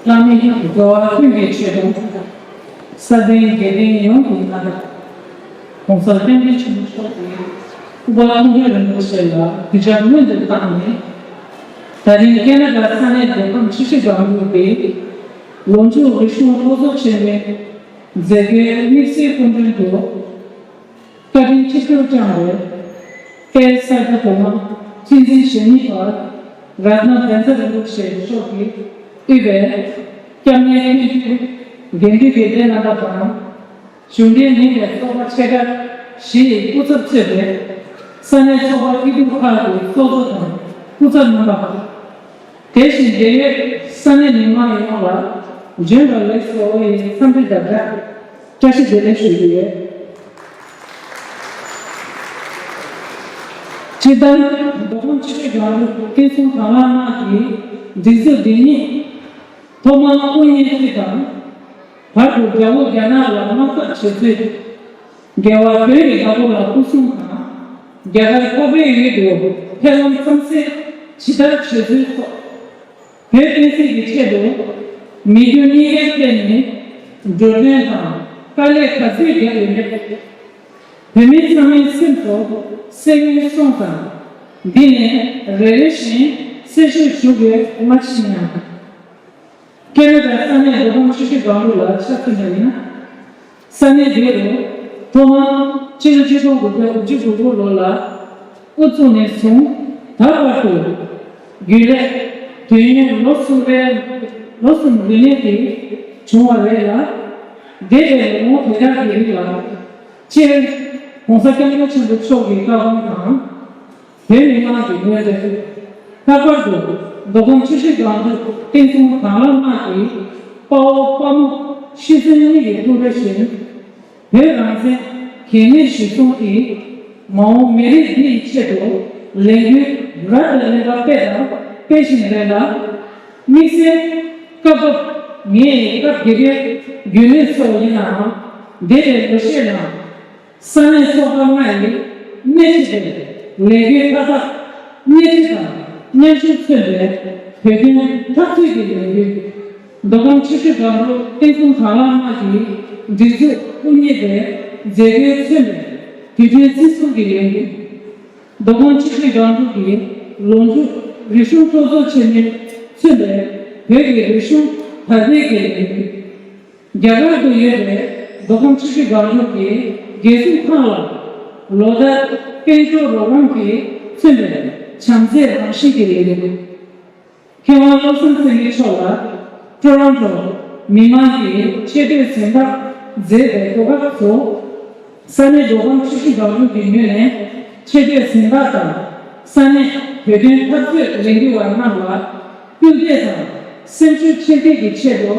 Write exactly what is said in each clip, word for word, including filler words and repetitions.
བླ་མའི་འགྲོ་བ་ཀུན་གྱི་ཆེད་དུ། ས་སྟེང་རྒྱལ་བསྟན་ཡོངས་ཀྱི་མངའ་བདག ྋགོང་ས་ལྷུན་གྲུབ་ཆེན་པོ་མཆོག་གིས་སྐུ་པར་མཐོང་གྲོལ་རིན་པོ་ཆེ་ལ་གུས་ཕྱག་སྔོན་དུ་བཏང་ནས། ད་རིང་ཀེ་ན་ཌ་ས་གནས་མདོ་ཁམས་ཆུ་བཞི་སྒང་དྲུག་གི་ལོ་མཇུག་རིག་གཞུང་སློབ་གསོ་ཆེན་མོའི་མཛད་སྒོའི་དམིགས་བསལ་སྐུ་མགྲོན་དུ། བཀའ་དྲིན་ཆེ་བསྐྱངས་པའི་དཔལ་ས་སྐྱ་གོང་མ་ཁྲི་འཛིན་ཞེ་གཉིས་པ་རཏྣ་བཛྲ་རིན་པོ་ཆེ་མཆོག་གིས་དབུས་པའི་སྐྱབས་གནས་མཁན་ཆེན་དགེ་འདུན་གྱི་སྡེ་རྣམ་པ་དང་། གཞུང་འབྲེལ་མིན་པའི་ཚོགས་པ་ཆེ་ཁག་བཞི་ཡི་སྐུ་ཚབ་གཙོས་པའི་ས་གནས་ཚོགས་པ་སྐྱིད་སྡུག་ཁག་གི་ཚོགས་གཙོ་དང་སྐུ་ཚབ་རྣམ་པ། དེ་བཞིན་འབྲེལ་ཡོད་ས་གནས་མི་མང་ཡོངས་ལ་བྱོན་པ་ལེགས་སོ་ཡི་འཚམས་འདྲི་དང་སྦྲགས་བཀྲ་ཤིས་བདེ་ལེགས་ཞུ་རྒྱུ་ཡོད། སྤྱིར་བཏང་མདོ་ཁམས་ཆུ་བཞི་སྒང་དྲུག་བསྟན་སྲུང་དྭང་བླངས་དམག་གི་སྒྲིག་འཛུགས་འདི་ཉིད་ཐོག་མར་དབུ་བརྙེས་ཚུལ་དང་། བར་དུ་དགྲ་བོ་རྒྱ་ནག་ལ་དམག་འཐབ་བྱེད་ཚུལ། རྒྱལ་བ་བོད་ཀྱི་བདག་པོ་ལ་སྐུ་སྲུང་དང་། རྒྱ་གར་འཕགས་པའི་ཡུལ་དུ་ཕེབས་ལམ་མཚམས་སེལ་ཇི་ལྟར་བྱེད་ཚུལ་སོགས། བོད་བསྟན་སྲིད་ཀྱི་ཆེད་དུ་མི་རྒྱུ་གཉིས་ཀའི་སྟེང་ནས་འགྲོ་གྲོན་དང་དཀའ་ལས་ག་ཚོད་བརྒྱབ་ཡོད་མེད། བོད་མི་ཚང་མའི་སེམས་སུ་གསལ་བོ་སོང་ཙང་། འདི་ནས་རེ་རེ་བཞིན་གསལ་བཤད་ཞུ་དགོས་མ་མཆིས་སྙམ། ཀེ་ན་ཌ་ས་གནས་མདོ་ཁམས་ཆུ་བཞི་སྒང་དྲུག་ལ་ཆ་མཚོན་པ་ཡིན་ན། ས་གནས་འདི་རུ་ཐོག་མར་ཕྱི་ལོ་ཆིག་སྟོང་དགུ་བརྒྱ་དགུ་བཅུ་གོ་དགུ་ལོ་ལ་དབུ་བཙུགས་ནས་བཟུང་ད་བར་དུ་རྒྱུན་ལས་དུས་ཡུན་ལོ་གསུམ་པའི་ལོ་གསུམ་རིང་ལས་དེ་བྱུང་བ་རེད་ལ། འདས་པའི་ལོ་ངོ་དེ་དག་གི་རིང་ལ་སྤྱིར་༸གོང་ས་༸སྐྱབས་མགོན་ཆེན་པོ་མཆོག་གི་བཀའ་དགོངས་དང་། བོད་མི་མང་གི་ངོས་ནས་ལྷག་པར་དུ་མདོ་ཁམས་ཆུ་བཞི་སྒང་དྲུག་བསྟན་སྲུང་དྭང་བླངས་དམག་གི་དཔའ་བོ་དཔའ་མོ་ཤི་གསོན་གཉིས་ཀྱི་ཐུགས་རེ་བཞིན། བོད་རང་བཙན་གལ་གནད་གཞིར་བཟུང་གིས་མ་འོངས་མི་རིགས་འདི་ཡི་ཆེད་དུ་ལས་འགུལ་རབ་དང་རིམ་པ་སྤེལ་དང་སྤེལ་བཞིན་རེད་ལ། དམིགས་བསལ་སྐབས་བབ་ངས་སྐབས་དེ་གའི་རྒྱུན་ལས་ཚོ་ཡིན་ནའང་འདས་པའི་ལོ་ཤས་ནང་། ས་གནས་ཚོགས་པ་ལྔ་ཡི་སྣེ་ཁྲིད་པའི་ལས་འགུལ་མཐའ་དག་སྣེ་ཁྲིད་དང་སྙན་ཞུར་མཚོན་པའི་བོད་དོན་འཐབ་རྩོད་ཀྱི་ལས་འགུལ། མདོ་ཁམས་ཆུ་བཞི་སྒང་དྲུག་བསྟན་སྲུང་དྭང་བླངས་དམག་གི་སྒྲིག་འཛུགས་དབུ་བརྙེས་པའི་མཛད་སྒོས་མཚོན་པའི་དུས་དྲན་བརྩི་སྲུང་གི་ལས་འགུལ། མདོ་ཁམས་ཆུ་བཞི་སྒང་དྲུག་གི་ལོ་མཇུག་རིག་གཞུང་སློབ་གསོ་ཆེན་མོས་མཚོན་པའི་བོད་ཀྱི་རིག་གཞུང་དར་སྤེལ་གྱི་ལས་འགུལ། རྒྱ་གར་དུ་ཡོད་པའི་མདོ་ཁམས་ཆུ་བཞི་སྒང་དྲུག་གི་རྒྱལ་སྲུང་ཁང་ལ་ལོ་ལྟར་དཔལ་འབྱོར་རོགས་རམ་གྱིས་མཚོན་པའི་བྱམས་བརྩེའི་རང་བཞིན་གྱི་ལས་རིམ། མཁས་དབང་བློ་བཟང་སེང་གེ་མཆོག་ལ་ཊོ་རོན་ཊོ་མི་མང་གིས་ཆེ་བསྟོད་གཟེངས་རྟགས་མཛད་པའི་གོ་སྐབས་སུ། ས་གནས་མདོ་ཁམས་ཆུ་བཞི་སྒང་དྲུག་གི་ངོས་ནས་ཆེ་བསྟོད་གཟེངས་རྟགས་དང་ས་གནས་བོད་དོན་འཐབ་རྩོད་ལས་འགུལ་བ་རྣམས་ལ་སྐུལ་འདེད་དང་སེམས་ཤུགས་ཆེ་སྐྱེད་ཀྱི་ཆེད་དུ།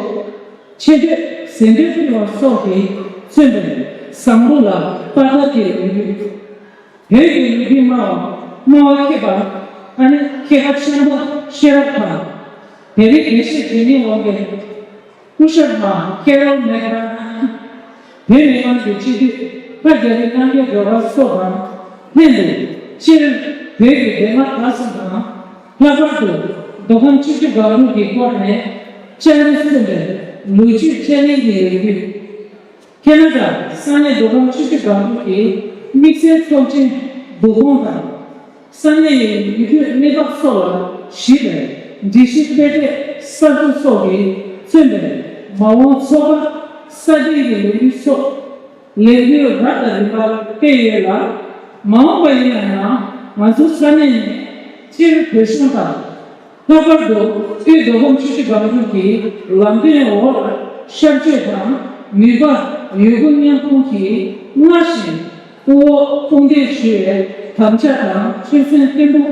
ཆེ་བསྟོད་གཟེངས་བསྟོད་ཕུལ་བ་སོགས་ཀྱིས་མཚོན་པའི་བཟང་པོ་ལ་དཔའ་དར་གྱི་ལས་འགུལ། བོད་ཀྱི་ལོ་རྒྱུས་སྨྲ་བ་སྨྲ་བ་མཁས་པ་ཨ་ནི་མཁས་པ་ཆེན་པོ་ཤེས་རབ་དང་། བོད་རིགས་དགེ་བཤེས་དྲན་རྙེད་དབང་རྒྱལ། སྐུ་ཞབས་མ་ཀེ་རོལ་མེག་ར་ནན། བོད་མི་མང་གི་སྤྱི་འཐུས་ལྷ་རྒྱ་རི་རྣམ་རྒྱལ་སྒྲོལ་དཀར་སོགས་དང་ལྷན་དུ་སྤྱིར་བོད་ཀྱི་སྡེ་དམངས་དག་གསུམ་དང་། ལྷག་པར་དུ་མདོ་ཁམས་ཆུ་བཞི་སྒང་དྲུག་གི་སྐོར་ནས་བཅར་འདྲི་མཚོན་པའི་ལོ་རྒྱུས་དཔྱད་གླེང་གི་ལས་འགུལ། ཁེ་ན་ཌ་ས་གནས་མདོ་ཁམས་ཆུ་བཞི་སྒང་དྲུག་གི་དམིགས་བསལ་ཚོགས་ཆེན་བསྡུ་སྐོང་དང་། ས་གནས་ཡི་ཡུལ་དུས་གནས་བབ་སོགས་ལ་གཞིགས་པའི་སྒྲིག་གཞི་དཔེ་དེབ་གསར་བཟོ་སོགས་ཀྱིས་མཚོན་པའི་མ་འོངས་ཚོགས་པ་གསར་སྐྲུན་གྱི་ལས་འགུལ་སོགས་ལས་འགུལ་རབ་དང་རིམ་པ་སྤེལ་ཡོད་ལ། མ་འོངས་པ་ཡིན་ན་ཡང་ང་ཚོ་ས་གནས་ནས་སྤྱིར་བོད་གཞུང་དང་། ལྷག་པར་དུ་དབུས་མདོ་ཁམས་ཆུ་བཞི་སྒང་དྲུག་གི་ལམ་སྟོན་འོག་ལ་ཤར་བསྐྱོད་དང་ནུས་པ་ཡོད་རྒུ་མཉམ་སྤུངས་ཀྱིས་སྔར་བཞིན་དབུ་འོག་དཔུང་འདེགས་ཞུ་བའི་དམ་བཅའ་དང་ཆོད་སེམས་བརྟན་པོ་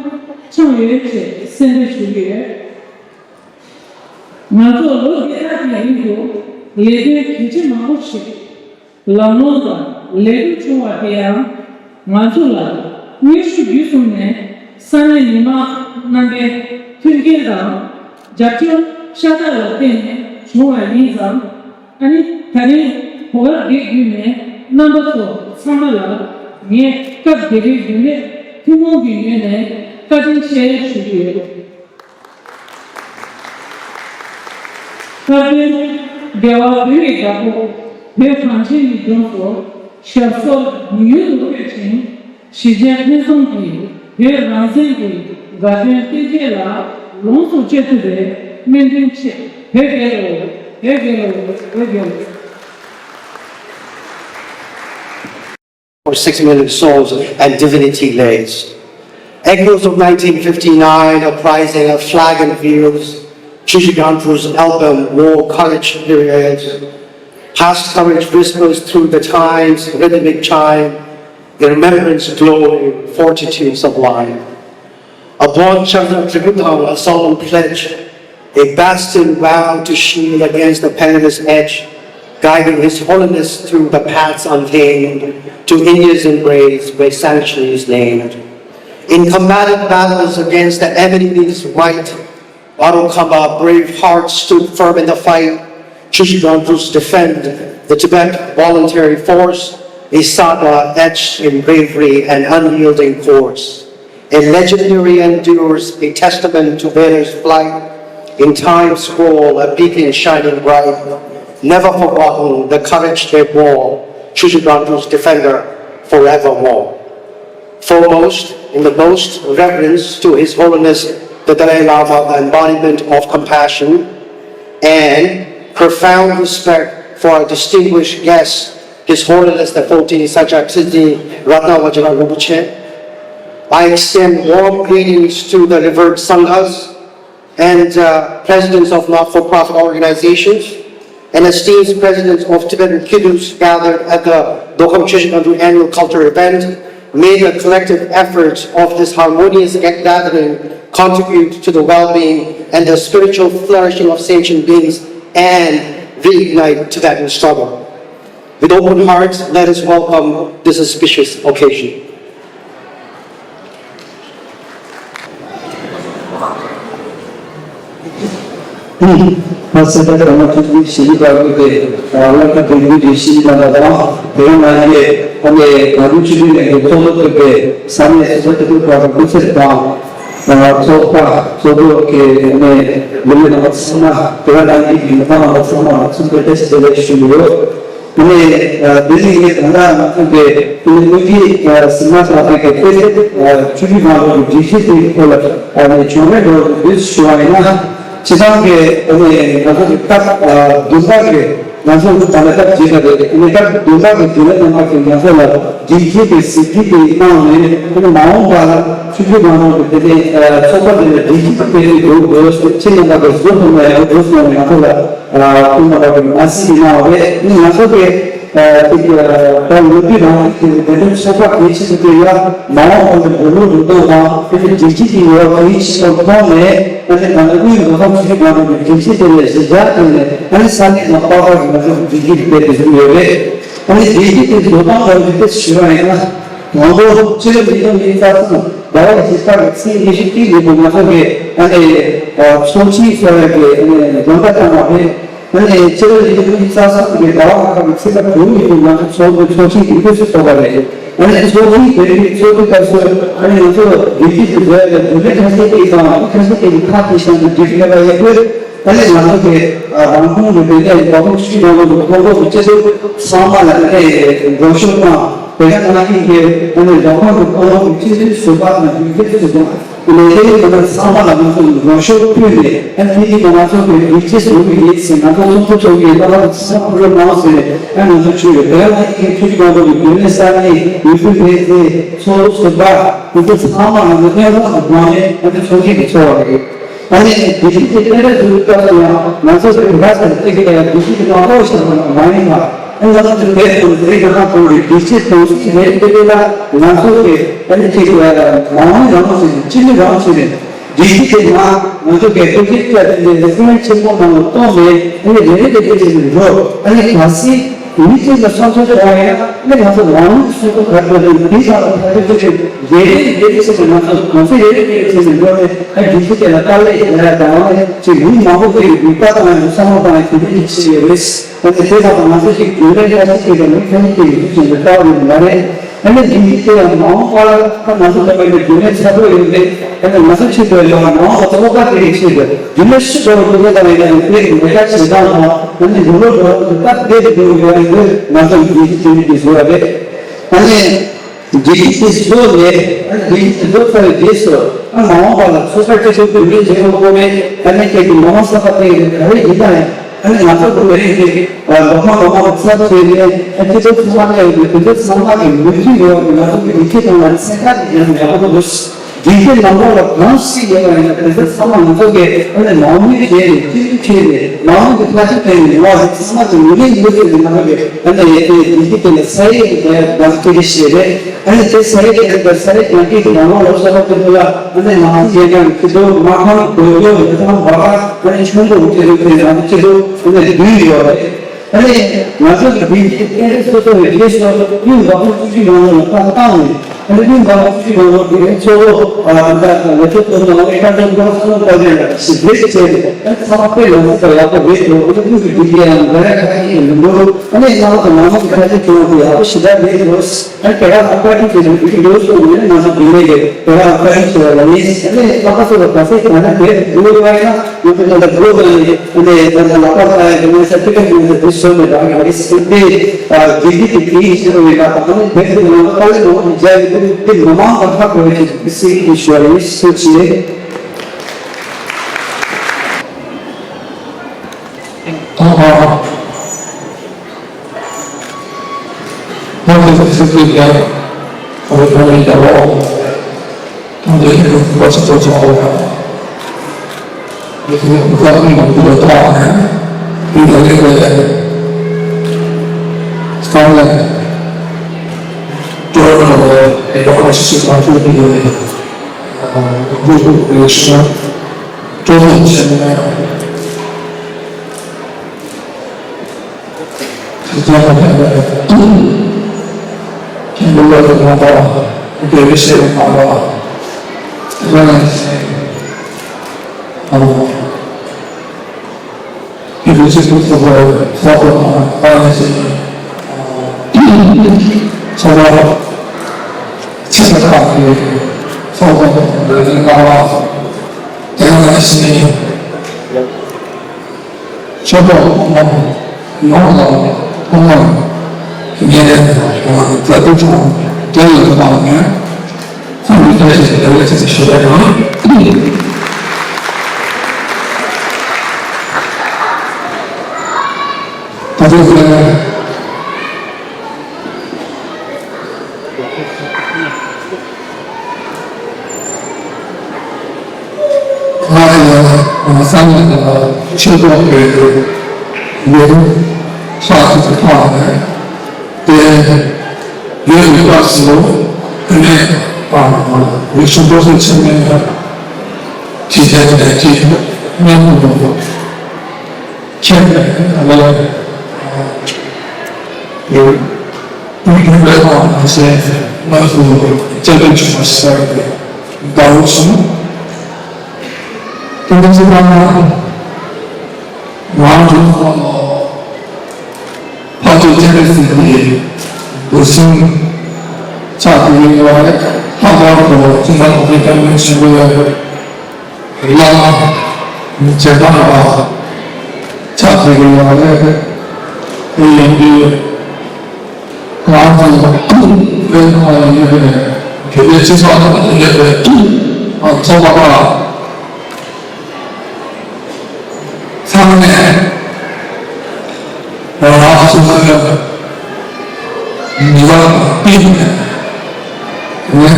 འཆང་ཡོད་ཅེས་གསལ་འདེབས་ཞུ་གི་ཡོད། ང་ཚོ་ལོ་འདི་དག་གི་རིང་དུ་ལས་དོན་གལ་ཆེ་མང་པོ་ཞིག་ལམ་ལྷོང་དང་ ལས་འགུལ་བྱུང་བ་དེ་ཡང་ང་ཚོ་ལ་དངོས་ཤུགས་བརྒྱུད་གསུམ་ནས་ས་གནས་མི་མང་རྣམ་པའི་མཐུན་རྐྱེན་དང་རྒྱབ་སྐྱོར་ཤ་སྟག་ལ་བརྟེན་ནས་བྱུང་བ་ཡིན་ཙང་། ཨ་ནི་ད་རིང་གོ་སྐབས་འདི་བརྒྱུད་ནས་རྣམ་པ་ཚོ་ཚང་མ་ལ་ངས་སྐབས་འདི་པའི་རྒྱུན་ལས་ཐུན་མོང་གི་ངོས་ནས་བཀའ་དྲིན་ཆེ་ཞུ་རྒྱུ་ཡོད། ཁ་སྟོན། འདས་པ་བོད་ཀྱི་བདག་པོ་བོད་གངས་ཅན་གྱི་ལྗོངས་སུ་ཞབས་སོར་མྱུར་དུ་འཁོད་ཅིང་། གཞིས་བྱེས་ཕུན་སུམ་གྱིས་བོད་རང་བཙན་གྱི་དགའ་སྟོན་སྟོན་སྐལ་ལ་ལོངས་སུ་སྤྱོད་ཐུབ་པའི་སྨོན་འདུན་ཆེད། བོད་རྒྱལ་ལོ། བོད་རྒྱལ་ལོ། བོད་རྒྱལ་ལོ། For six million souls and divinity lays. Echoes of nineteen fifty-nine uprising, a flag unveils Chüje Gangchu's album War Courage Periods. Past courage whispers through the time's rhythmic chime, in remembrance glowing, fortitude sublime. Upon Changzang Tributang, a solemn pledge, a bastion vowed to shield against the perilous edge, guiding His Holiness through the paths untamed to India's embrace where sanctuary is named. In combative battles against the enemy's might, Baro Kamba brave heart stood firm in the fight. Chüje Gangchu's defend the Tibet Voluntary Force, a saga etched in bravery and unyielding force. A legendary endures, a testament to valor's flight. In time's scroll, a beacon shining bright. Never forgotten the courage they bore, Chüje Gangchu's defender forevermore. Foremost, in the most reverence to His Holiness the Dalai Lama, the embodiment of compassion, and profound respect for our distinguished guest, His Holiness the fourteenth Sacha Tshizin Ratnavajra Rinpoche. I extend warm greetings to the revered Sanghas and uh, presidents of not-for-profit organizations and esteemed presidents of Tibetan Kidus gathered at the Dokham Chökyi Gangdruk annual culture event. May the collective efforts of this harmonious gathering contribute to the well-being and the spiritual flourishing of sentient beings and reignite Tibetan struggle. With open hearts, let us welcome this auspicious occasion. ཕ་སེ་ད་ཀརྨ་ཐུགས་ཀྱི་ཞི་བདེ་བཀའ་བརྒྱུད་དེ་བླ་མ་བོད་ཀྱི་ཞི་བདེ་ལ་དང་དེ་ཡང་ན་ཡེ་ཕ་མེ་ང་ཚོ་ཆོས་ལུགས་ལས་ཀྱི་ཚོགས་འདུ་ཐུབ་པའི་ས་གནས་སོ་སོ་དེ་ཚོ་བར་དུ་སྐུ་ཚེ་དང་། ཚོགས་པ་ཚོགས་འདུ་གི་ནས་ལུས་མེད་རྣམ་པ་ཚང་མ་དེ་ག་ནང་གི་མི་ཕ་རྣམ་པ་ཚང་མ་ཚུགས་པའི་བཀྲ་ཤིས་བདེ་ལེགས་ཞུ་གི་ཡོད། ནས་དེ་ནས་ངས་ད་ལྟ་ང་ཚོ་གི་དེ་ནས་དངོས་གཞི་སིལ་མ་ཐག་པའི་གི་དཔེ་དེབ་ཆོས་བརྒྱུད་ནང་ལོགས་ཀྱི་སྒྲིག་གཞི་དེའི་ཐོག་ལ་ནས་བྱུང་རིམ་ལོགས་ཀྱི་འདུས་ཞུ་བ་ཡིན་ན། སྤྱི་བཏང་གི་དེ་ནས་ང་ཚོ་གི་སྐབས་བདུན་པ་གི་ང་ཚོ་ད་ལྟ་སྐབས་བརྒྱད་པ་རེད། ཨ་ནི་སྐབས་བདུན་པ་གི་རྒྱུན་ལས་རྣམ་པ་གིས་ང་ཚོ་ལ་སྒྲིག་གཞི་དེ་གཟིགས་རྒྱུ་དེ་གནང་ནས་ཨ་ནི་མ་འོངས་པ་ལ་ཆོས་བརྒྱུད་ནང་ལོགས་ཀྱི་དེ་ནས་ཚོགས་པ་དེ་ལ་སྒྲིག་གཞི་དེ་དེ་འགྲོ་དགོས་ཁྱེད་རྣམ་པ་གིས་བཟོ་ཐུབ་ན་ཡང་འགྲོ་སོང་ནས་ང་ཚོ་ལ་ཁོང་རྣམ་པ་གིས་མ་གཟིགས་གནང་བ་རེད། ཨ་ནི་ང་ཚོ་གི་ཅིག་ད་ལོ་རྒྱུས་རང་རིགས་དེ་ལ་དེ་འདྲའི་ཚོགས་པ་གལ་ཆེ་ཤོས་དེ་ཡ་མ་འོངས་པ་ལ་འགྲོ་ལུགས་འགྲོ་སྟངས་དང་དེ་ནས་སྒྲིག་གཞི་དེ་ཡོད་པ་གལ་ཆེ་ཤོས་མཐོང་ནས། ཨ་ནི་ང་ཚོ་དངུལ་འགྲོ་སྟངས་ཆུ་ཚོད་ནང་དུ་སྒྲིག་གཞི་དེ་ལས་གཞི་རྒྱ་བཏོན་ནས་ཨ་ནི་ས་གནས་ནང་པར་པར་གྱི་ང་ཚོ་སྒྲིག་གཞི་དེ་སྤེལ་ཏེ་བཟོས་ཡོད་རེད། ཨ་ནི་སྒྲིག་གཞི་དེ་བཟོ་སྟངས་ལ་རིགས་པས་ཞུས་པ་ཡིན་ན། དང་པོ་ཕྱི་ལོ་ཉིས་སྟོང་ཉི་ཤུ་རྩ་གསུམ་ཟླ་བ་བཞི་པ་གི་ཚེས་ཉི་ཤུ་གཅིག་ཉིན་མོ་ང་ཚོ་གི་ཨ་ནི་ཚོགས་ཆེན་ཚོགས་ཡག་གི་ཨ་ནི་ལམ་ཁ་བཏང་བ་རེད། ཨ་ནི་ཕྱི་ལོ་ཉིས་སྟོང་ཉི་ཤུ་རྩ་གསུམ་གི་ཟླ་བ་ལྔ་པ་གི་ཚེས་པ་དྲུག་ཉིན་མོ་ང་ཚོ་ཚོགས་འདུ་ཚོགས་ཆེན་གྱི་དངོས་སུ་ཚོགས་པ་རེད། ཨ་ནི་ཚོགས་ཆེན་དེ་རིང་ཚོགས་འདུའི་སྐབས་སུ་ཨ་ནི་ང་ཚོ་བདེ་སྐྱིད་ཀྱི་བཟོ་ཡ་ལ་རྒྱུན་ལས་ཁ་ཤས་ཀྱིས་དང་ཁ་ཤས་ཀྱིས་ཁག་ཅིག་བཞག་ནས་འགྲིག་མེད་པ་ཡིན་དུས། ཨ་ནི་ང་ཚོ་གི་རང་ཁོངས་ཀྱི་བོད་རྒྱ་ཡི་བོད་ཕྲུག་ཆུ་ཡོང་བའི་ཁོངས་གཏོགས་ཀྱི་སྤྱི་ཚོགས་ཚང་མ་ལ་ཨ་ནི་མགོན་ཤོག་དང་བོད་རྒྱ་ནང་བཞིན་གྱི་ཨ་ནི་རང་ཁོངས་ཀྱི་ཁོངས་གཏོགས་ཀྱི་སྤྱི་ཚོགས་ཟུར་པ་དང་རྒྱུན་ལས་ཟུར་པ། ལས་དོན་པ་ཚང་མ་ལ་ང་ཚོ་ལ་མགོན་ཤོག་ཕུལ་ནས་ཨ་ནི་དེ་ནི་ང་ཚོ་གི་ཡིད་ཆེས་བཟོ་གི་ཡིན་ཟེར། ང་ཚོ་ཚོགས་གཙོ་ཚོགས་ཀྱི་ལྟ་བ་ཚང་མ་ཕུལ་རོགས་གནང་ཟེར་ནས་ཨ་ང་ཚོ་ཞུས་ཡོད། དེ་ཡང་ཨ་ནི་ཁྱོད་ཀྱི་ང་ཚོ་གི་རྒྱུན་ལས་ས་གནས་ཡུལ་ཤུལ་མི་སེར་ཚོགས་གཙོ་ཟུར་པ་ང་ཚོ་ཚང་མ་ང་ཚོ་གནས་སྟངས་སུ་དགོངས་ནས་ཨ་ནི་ཚོགས་ཆེན་གྱི་ཚོགས་པ་རེད། ཨ་ནི་དེ་བཞིན་གྱི་ཕན་བདེ་ཟུར་པ་སུ་ཡང་ང་ཚོ་གི་ར་ས་ཏི་ཀི་ལ་ཡང་དེ་བཞིན་གྱི་ནང་ལོགས་ཤར་བ་མ་ཡིན་པ། ང་ཚོ་དེ་ཚོ་རེ་རེ་ཁ་ཁོང་གི་བདེ་སྐྱིད་དང་སྲིད་རེ་རེ་ལ་ང་ཚོ་གི་ཨ་ནི་ཅིག་མང་མོས་རང་དབང་ཟེར་ནས་སྤྱི་མོས་རང་དབང་ཟེར་ནས་བདེ་སྐྱིད་དེ་མ་ང་ཚོ་གི་བདེ་སྐྱིད་ཀྱི་དེ་འདྲའི་སེམས་ཆེན་པོ་ནང་ལ་གཏོང་ནས་ཨ་ནི་རེ་རེ་རེ་རེ་བྱས་ནས་འགྲོ། ཨ་ནི་གལ་སྲིད་ མི་གཅིག་ལ་སོང་ཚོད་དུ་འོང་ཡ་ན་ང་ཚོ་རང་ལུགས་སུ་ག་རེ་འདི་ལ་ཐ་དད་ཚོད་ཅིག་རེ་རེ་རེ་རེ་བྱས་ནས་ང་ཚོ་གོང་ཚད་རེ་རེ་རེ་རེ་བྱས་ནས་འགྲོ་ནས་ཨ་རྒྱུད་སྤྱི་དེ་ལ་དཀའ་ལས་ཡ་དང་ཅིག་མི་མང་པོ་གི་རིག་པ་དང་བསམ་བློ་དང་དེ་འདྲ་ཞིག་བྱས་ཡོད་རེད། ད་ནི་དེ་དག་ང་ཚོ་ཞིག་རྒྱུན་ལས་ལ་ཞིག་བྱས་ནས་མི་ཕན་གྱི་རིག་གཞུང་གི་ལྟ་བ་ཡིན་པ་རེད། ཨ་ནི་འདི་ཡིག་དེ་ཡང་མ་འོངས་པར་ད་ང་ཚོ་ལྟ་བུའི་རྒྱུན་ལས་ཚ་པོ་ཡོད་པས་ཨ་ནི་ང་ཚོ་ཆེད་དུ་ཡང་མ་འོངས་པ་ཚོ་བློ་དཀར་དེ་ཡི་ཆེད་དུ་རྒྱུན་ལས་ཤུགས་ཆེ་བ་དེ་ལྟ་བ་ཡིན་ན་དེ་ལས་ཀྱི་ལས་ཀ་བྱེད་སྟངས་དང་ཨ་ནི་ལུས་ལོ་འགྲོ་བ་ཚོ་སྟབས་བདེ་འདུག་ཡོད་པ་ཡིན་དུས་ང་ཚོ་འདི་ཡིག་དེ་ཡིག་དེ་བཟོ་བ་རེད། ཨ་ནི། འདི་ཡིག་དེ་བཟོས་ནས་ཨ་ནི་འདི་ཡིག་དེ་བཟོས་ཚར་བའི་རྗེས་སུ་ཨ་མ་འོངས་པ་ལ་ཚོགས་པ་སྐྱིད་སྡུག་རྒྱུན་ལས་བྱེད་དགོས་པས་ཨ་ནི་ཁྱེད་ཀྱི་མ་འོངས་བསམ་པ་དེ་ག་རེ་ཡིན་ན་ཡང་ཨ་ནི་ང་ཚོ་བོད་མི་རིགས་ཀྱི་ལོ་མ་ལོ་མ་གི་ཚབ་བྱས་ནས་ཨ་སྤྱི་ཚོགས་ཚང་མ་ལ་ཡོད་པའི་དེ་ཚོ་ཚང་མ་གི་མོས་མཐུན་ཡོད་པའི་ང་ཚོ་གི་ཡིག་ཆ་ནང་ལ་ཚན་ཁག་དེ་ཡང་ཡག་པོ་འདུག་འདི་གའི་ནང་ལོགས་ལ་གང་ཞིག་ཡོད་པ་ཡིན་ན་དེ་ཚོ་ཚང་མ་ང་ཚོ་གིས་ཨ་ནི་མ་འོངས་པའི་རྗེས་ནས་སྐྱིད་སྡུག་བྱས་ནས་མ་འོངས་ཀྱི་ཐག་གཅོད་བྱས་ནས་ཡོང་བ་རེད། ཚང་མ་གི་ངོས་ལེན་ཡོད་ཚུལ་ནས་ང་ཚོ་གིས་ཨ་ནི་ཡོད་དེ་འདི་གའི་དེ་ནས་ས་ཡིག་གི་དེ་ང་ཚོ་སྐད་ཆ་བཤད་རེད། ཨ་ནི་དེ་ས་ཡིག་དེ་དང་ས་ཡིག་ཡང་སྐད་ཀྱི་ནང་ལོགས་ལ་གསར་པ་དེ་ཚོ་ལ་ཨ་ནི་ང་ཚོ་ཡན་ཀྱང་ཁྱི་ཚོ་མ་ཁང་དགོས་ཡོད་མི་ཚང་བ་ཨ་ནི་ཆུང་དུ་དེ་ཚོ་དེ་ང་ཚོ་ཁྱི་ཚོ་ཨ་ནི་བསྡུས་ཡོད་རེད། ཨ་ནི་ང་ཚོ་གི་བོད་ཀྱི་སྐད་རིགས་སོ་སོ་བའི་རྗེས་སུ་དབུས་འབངས་བཅུ་བཞི་ཡོངས་ལ་ལྟ་སྟངས་ནས་ཨ་ནི་དབུས་འབངས་བཅུ་བཞི་ཡོངས་ལ་དེ་གའི་གཙོ་བོ་ཨ་ད་ལས་ཚོགས་དོན་དང་ཨེ་ཀ་འདྲ་འགྲོ་ས་ལ་བཀའ་བསྟན་ལ་ཞིབ་འཇུག་བྱས་ནས་ཨ་ནི་ཚང་མ་དཔེ་ལ་ཟེར་ཡག་པོ་རེད་འདུག་ཨ་ནི་དབུས་ཀྱི་བོད་ཀྱི་ཡང་འགའ་རེ་ཁ་ཤས་མི་འདུག་ཨ་ནི་ང་ཚོ་ནང་ལོགས་ཀྱི་ཁ་ཆེ་ཆུང་བ་དེ་ཡག་པོ་ཞེ་དྲག་རེད་འདུག་ཨ་ནི་དེ་ག་ཨ་ཀ་ཏི་དེ་ཚོ་བོད་ཀྱི་འདུག་གསུངས་ནས་ང་ཚོ་བོད་ལས་ཀྱི་དེ་ག་ཨ་ཀ་ཏི་ཞེས་པ་ལ་ངས་ཨ་ནི་ལྷག་པར་དུ་ག་ཚད་ག་ནས་བོད་འདུག་བ་ཡིན་ན། ང་ཚོ་ད་ལྟ་བོད་ནང་ནས་ཨ་ནི་ད་ལྟ་ལག་པ་ལ་ཡང་ངོས་ས་ཏི་ཀ་ངོས་ས་དེ་བཟོས་ནས་ད་ང་རེ་སེམས་པའི་དགེ་སྡིག་གི་དེའི་ཕྱིར་བའི་ད་ད་ནི་བོད་ཀྱི་ནང་དཀའ་ལས་མང་པོ་མཇལ་ཡོད་དུས་དེ་མི་མང་དང་ཁ་བྲལ་བའི་ཆེད་དུ་སྲིད་ཀྱི་ཞུ་བ་ཡིན་ཞུ་ཆེད། ཨ་ཨ། ཆོས་པ་ཐོག་མ་ཡོངས་ལ་ཐོག་མར་ངས་ད་དུང་དེ་ལ་དམའ་བ་ནས་ཁོང་གི་བཀྲ་ཤིས་བདེ་ལེགས་ཞེས་ཞུ་བ་དང་། ད་དུང་ང་ཡང་ང་སང་ཉིན་ལ་ཆོས་ཐོག་ཡོད་དུས་ཡུན་ལྷག་ཅིག་གི་ཐོག་ནས་དེ་ཡོད་མི་པ་སུ་དེ་ནས་ཡུལ་ཆུང་པོ་སུ་ཆེན་མོའི་ཇི་ལྟར་ལས་ཀྱི་གཉེན་པོ་ཡོད། ཁྱེད་ལ་ཡང་ཡོད། ཀུན་མཁྱེན་པའི་ཐོག་ནས་ང་ཚོས་དངོས་སུ་སྐྱབས་རྗེ་ཆེན་པོ་ཞིག་ཡོད་པའི་དགའ་བོ་བྱུང་། དེ་འདྲ་ཞིག་ལ་ང་ང་རང་ཚོ་ལ་ཕ་ཚོ་སྤྱན་རས་གཟིགས་ཀྱི་འབུལ་ཞིང་ཕྱག་ཏུ་ཡོད་པ་རེད། ལྷག་པར་དུ་སྤྱི་ནོར་གོང་ས་སྐྱབས་མགོན་ཆེན་པོའི་བླ་མ་མཇལ་ཁ་ལ་ཕྱག་འཚལ་གྱི་ཡོད་རེད། དེ་ཡིན་དུས་ང་ཚོ་བོད་ནང་ལ་ཡོད་པའི་བོད་པའི་སྤྱི་ཚོགས་ནང་ལ་ཡོད་པའི་ཚོགས་པ་ཁག་ཚང་མས་རང་རང་སོ་སོའི་ནུས་པ་དང་བསྟུན་ནས་ནས།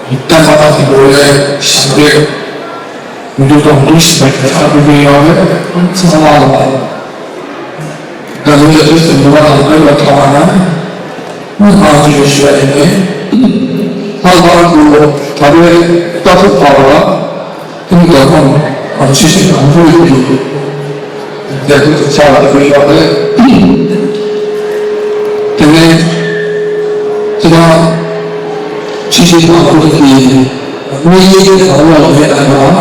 ད་ལྟ་དེ་ལོ་ལས་ཞིང་ལས་མི་འདུག་དང་འདུག་ཞིག་པའི་ཐབས་ལམ་ཡོད་རེད། ཚང་མ་ལ་ད་ལོ་ཡོད་དུས་སུ་ནུས་པ་དང་ལྡན་པ་ཐོབ་པ་ན་ང་ཚོ་ཡོད་ཞུ་བ་ཡིན་ནས། ལྷག་པར་དུ་ད་ལྟའི་ལྟ་ཚུལ་ལྟར་བ་དེ་ནི་རྒྱལ་ཁོངས་ཆེ་ཤོས་དང་ལྷོ་ཡུལ་དུ། རྒྱལ་ཁབ་ཀྱི་ཆ་ལ་ཡོད་རེད། དེ་ནས་དེ་དང་ཕྱི་ཕྱི་ནང་ཁུལ་གྱི་དམིགས་ཡུལ་གང་ལ་མེད་ན་ཡང་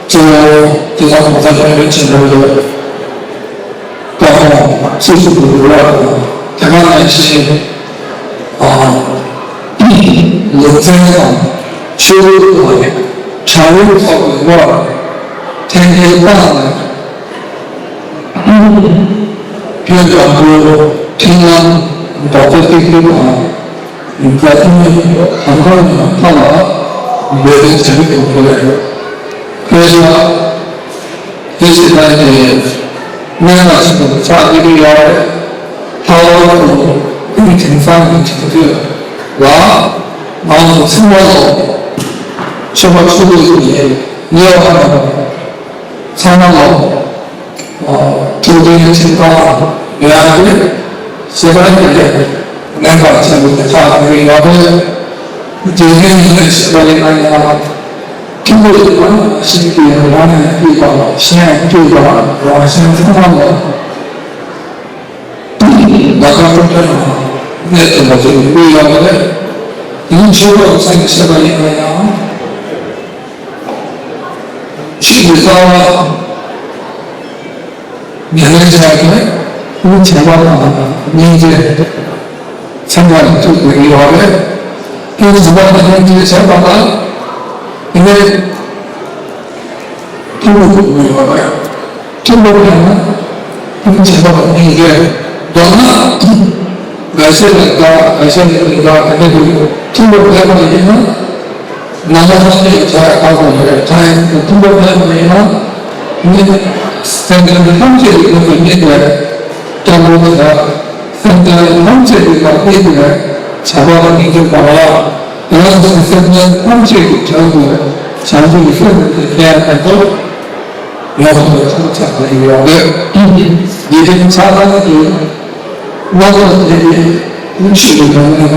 གཙོ་བོ་དེ་དང་གོང་ས་སྐྱོང་བའི་ཆེན་པོའི་བཀའ་དགོངས་སྲིད་ཞུ་དུ་འགྲོ་བ་དང་དེ་ག་ནང་བཞིན་ལུང་ཚན་དང་ཆོས་ལུགས་དང་གྲྭ་རིགས་སོགས་ཀྱི་དབར་འཐེན་འཁྱེར་བཏང་ནས། བོད་དང་པོའི་མཐུན་ལམ་རྡོག་རྩ་གཅིག་སྒྲིལ་དང་འཛམ་གླིང་གང་ག་ནས་ཕར་ལ་འབད་བརྩོན་བྱ་རྒྱུ་དེ་ཁོ་ལས་རེད། དཔེ་ཆ་དེ་ཞིག་ད་ནི་གནད་འགག་ཆེན་པོ་ཆགས་བསྡད་ཀྱི་ཡོད་རེད། ལྷག་པར་དུ་དེང་སང་གི་དུས་ཚོད་ལ་ང་ཚོ་ཚང་མ་ལོ་ཆོས་པ་ཆོས་ལུགས་ཀྱི་དབྱེ་བ་མེད་པར་ཚང་མ་ལོ། ཐུགས་རྗེ་ཆེ་དང་ཡང་དེ་ཞེ་དྲག་གི་གནད་འགག་ཆེན་པོ་དེ་ཆགས་ཡོད་པས། དགེ་རྒན་ཡིན་ན་ཞེ་དྲག་ཡིན་ན་ཡང་ཐུན་མོང་ཡིན་ན་ཤེས་ཀྱི་རང་ནས་ཤེས་པ་གཞན་ཤེས་པ་རང་གཞན་ཚང་མ་ལ་ལ་ཁ་ཐུག་ཐོན་ན་གནད་དུ་མ་བྱུང་བའི་དབུས་ཡོད་པ་རེད། དེ་ནི་ཆོས་ལུགས་ཚང་གི་ཤེས་པ་ཡིན་ན་ཡང་ཆོས་ཀྱི་རྩ་བ། ཉམས་ལེན་བྱ་དགོས། བྱས་པ་དང་སྙིང་རྗེ་ཚང་མ་ལ་ཐུག་དགོས་ཀྱི་ཡོད་རེད། དེ་བྱས་པ་དང་སྙིང་རྗེ་བྱས་པ་ལ་དེ་ནས་ཐུགས་ཁུར་དགོས་ཀྱི་ཡོད་རེད། ཐུགས་ཁུར་ཡོད་ན་དེ་བྱས་པ་ལ་སྙིང་རྗེ། མདོར་ན། འགའ་ཤས་ལ་དགའ་འགའ་ཤས་ལ་མི་དགའ་དེ་འདྲ་འདུག་ཐུན་མོང་མེད་པ་ཡིན་ན། ནང་པ་སངས་རྒྱས་ཀྱི་བྱ་བ་ཁག་པོ་རེད། ད་ཡིན་ཐུན་མོང་མེད་པ་ཡིན་ན། ནི་སེམས་ཅན་ཐམས་ཅད་ཀྱི་དོན་དུ་སྨིན་པའི་སྐྱབས་མགོན་དང་། སེམས་ཅན་ཐམས་ཅད་ཀྱི་བདག་སྐྱེས་ཀྱི་བྱ་བ་ལ་སྙིང་རྗེ་དགོས་ལ། ཡང་སེམས་ཅན་ཐམས་ཅད་ཀྱི་དོན་དུ་བྱང་ཆུབ་ཀྱི་སེམས་དེ་ཁྱེད་ཡང་ཐོབ། ཡོངས་སུ་ཐམས་ཅད་ཀྱི་ཡོང་འདོད། འདི་དེ་ཆགས་སྡང་གི་རྣམ་རྟོག་དེ་ནི་ཀུན་ཤེས་ཀྱི་ངང་ནས་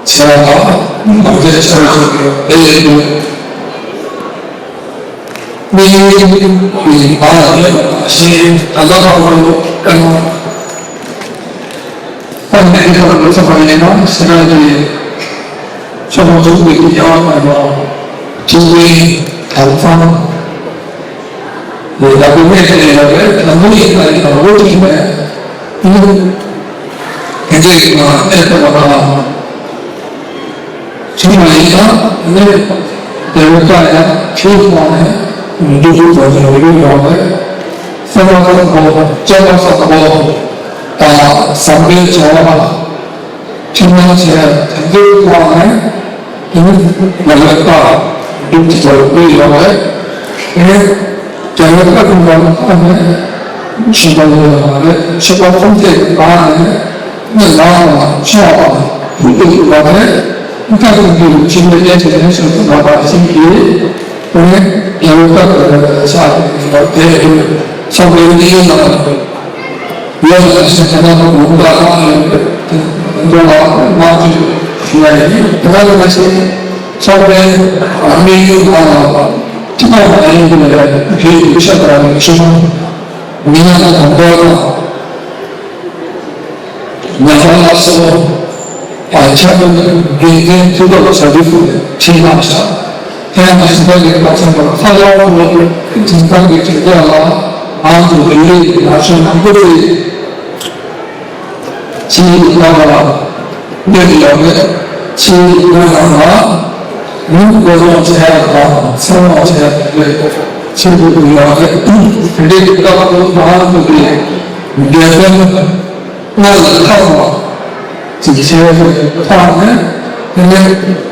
བྱས་པ་ལ་ནམ་མཁའི་ཆར་ཆུ་དེ་ཡིན་དུ་དམིགས་ཡུལ་གྱི་ངང་ལ་གནས་པ་ནང་བཞིན། ད་ལྟ་བར་དུ་ཀ་ནང་། ད་ནི་འདི་ལྟར་འགྲོ་ཐུབ་པ་ཡིན་ན་ཕྱི་རོལ་གྱི་ཆོས་ལུགས་ཀྱི་དབྱེ་བ་མེད་པར་ཕྱི་དབྱིངས་དྭངས་གཙང་ལ་ཡག་པོ་གནས་ཏེ་ཡོད་པས། དང་པོ་ཡིན་ན་ཡང་བློ་གྲོས་མེད་ནི་དེ་འདྲའི་ངང་གནས་ཐུབ་པ་དང་། བྱུང་བ་ཡིན་ན་ནི་དེ་བས་ཀྱང་ཡང་ཆོས་ཐོག་ནས་འདུ་འཛི་དང་ཡོད་ཡོད་པས། སེམས་པ་བཟང་པོ་སྤྱོད་པ་བཟང་པོ་དང་བཟང་པོའི་བྱ་བ་ལ་ཐུགས་སྣང་བྱས། དེ་ཚོའི་ཐོག་ནས་དེ་ནི་ཡང་ཡང་དག་སྒྲུབ་ཐུབ་པར་བསྐུལ་ཡོད་པས། དེ་ནི་རྒྱལ་བའི་བཀའ་དྲིན་པ་ལ་བརྟེན་ནས་ཤེས་པ་ཡོད་པ་རེད། ཤེས་པ་ཐམས་ཅད་ཀྱི་བདག་ནི་གནས་ལ་དང་ཆེ་བ་དང་ཕུགས་ཏུ་གྱུར་པ་རེད། བཀའ་དྲིན་གྱི་ཆེན་པོའི་གནས་ཆེན་ནས་ཤེས་སུ་ལགས་པ་ཞིག་གིས། དེ་ནས་རྒྱལ་བའི་བཀའ་ལྟར་བྱ་དེ་ཚོགས་པའི་གནས་ཡུལ་ནང་ཡོད་པ་ཞིག་དེ་ནང་ལུང་དང་ཡོད་པའི་དོན་ལ་མ་བཅོས་ཞུ་ཡ་ཡིན། དེ་ག་ནང་བཞིན་ཚོགས་པའི་གནས་ཡུལ་ནང་ལ་ཐིམ་པ་མ་ཡིན་པའི་བོད་ཀྱི་ཆོས་དང་རིག་གཞུང་མི་སྣ་དང་དགོན་པ་དང་། ཉམས་པ་སླར་གསོ་བར་ཁྱབ་པའི་དགེ་རྒན་མཐུན་ཐབས་བྱ་རྒྱུ་ཁྲིད་གནང་བཞག་དེ་ཡང་ཞིང་ཆེན་གྱི་བཀའ་ཆེན་པ་ཚ་ལོ་བོ་དེང་སང་གི་དྲིལ་བསྒྲགས་ལ་ང་ཚོ་བོད་རིགས་ཀྱི་ན་གཞོན་མང་པོ་ཞིག་ཕྱིའི་ལམ་ལ་གནས་ཡོད་མེད། ཕྱིའི་ལམ་ལ་མི་འགོ་རྫོང་བྱས་དང་སེམས་ལོག་བྱས་ཏེ་ཕྱིར་འབུད་ཡོད་རེད། དེ་འདྲའི་སྐབས་སུ་ང་ཚོ་གི་དགེ་རྒན། སྔར་ལས་ལྷག་པ་ཅིག་བྱས་པའི་ཐོག་ནས་དེ་ནས་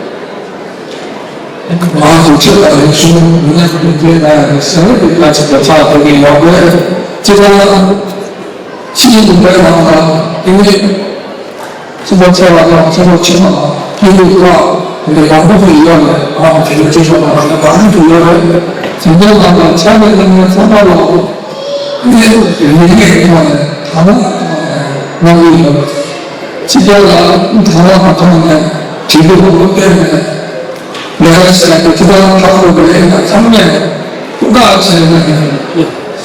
ང་ཚོ་ཆོས་དང་རིག་གཞུང་མི་སྣ་ཀུན་གྱི་ནང་ནས་ཟེར་བའི་བཀའ་ཆེན་པོ་ཕྱག་ཕེབས་ཀྱི་ཡོད་པས། སྤྱི་ཚོགས་ནང་ཕྱི་ཡི་དུས་འདྲ་ནང་དང་དེ་ནས་གསུམ་པ་ཚེ་བ་དང་ཚེ་རོགས་ཆེན་མོ་དང་དེ་ནས་ཁོ་དེ་འདྲའི་མང་པོ་ཞིག་ཡོད་ནས་ང་དེ་ནས་སྤྱི་ཚོགས་ནང་ལ་མང་པོ་ཞིག་ཡོད་རེད། དེ་འདྲའི་ནང་ལ་ཆ་ནས་ནང་ནས་ཚང་མ་ལ། ངས་རིག་གནས་ཀྱི་ཐོག་ནས་དང་བླངས་གནང་གི་ཡོད། ཕྱི་རྒྱལ་ལ་དང་བླངས་ཀྱི་ཐོག་ནས་བྲིས་རྒྱུ་སློབ་སྟོན་ནས་ལས་ཀ་བྱས་ཏེ་ཁྱེད་རང་ཁག་པོ་རེད་ན་ཚང་མས་ཧུར་ཐག་བྱས་ནས་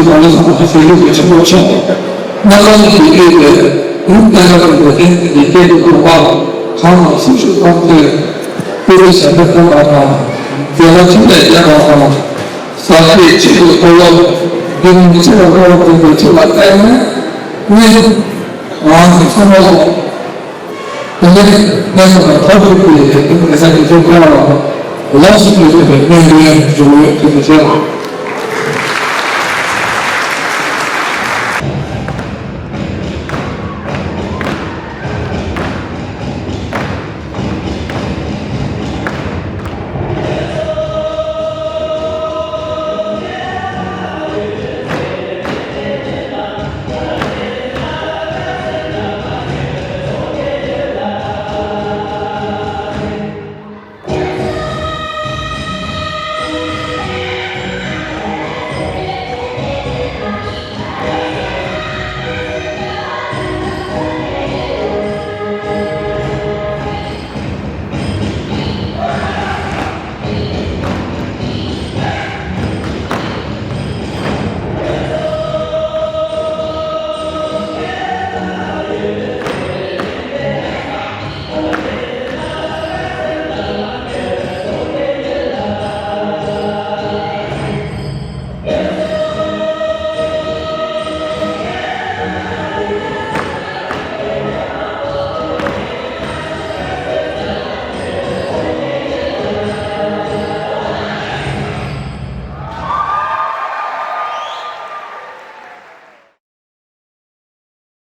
ཚོས་གང་ལ་ཚང་མ་ཤེས་རྒྱུ་གི་ཆེན་པོ་ཆགས་ནས། སྣ་ཁ་ནས་དེ་སྐད་དེ་རུང་བསྟན་ལ་དེ་འདྲ་བསྟན་ཏེ་དེ་སྐད་དུ་སྒྲོག་པ་གང་ལ་སུ་ཞིག་གཏོང་སྟེ། ཀུན་གྱི་ཞབས་པད་བརྟན་པ་དང་། དགེ་ལ་ཕྱུག་ལས་སྐྱེས་པ་དང་། ཟག་བཅས་ཆེད་དུ་མཐོང་ལམ། འདི་ནི་ཆེ་བ་སྨྲ་བ་ཀུན་གྱི་ཆེད་ལ་བརྟེན་ནས། ནི། ང་ཚོ་ཚང་མ་ལ། དེ་ནས་གནས་ཚུལ་དང་ཐབས་ཤེས་ཀྱིས་དེ་ནས་ས་ཀྱི་ཚོགས་ཀྱང་ལོངས་སུ་སྤྱོད་ཐུབ་པའི་གནས་ལུས་འབྱུང་བའི་དུས་སུ་བྱེད་ལ།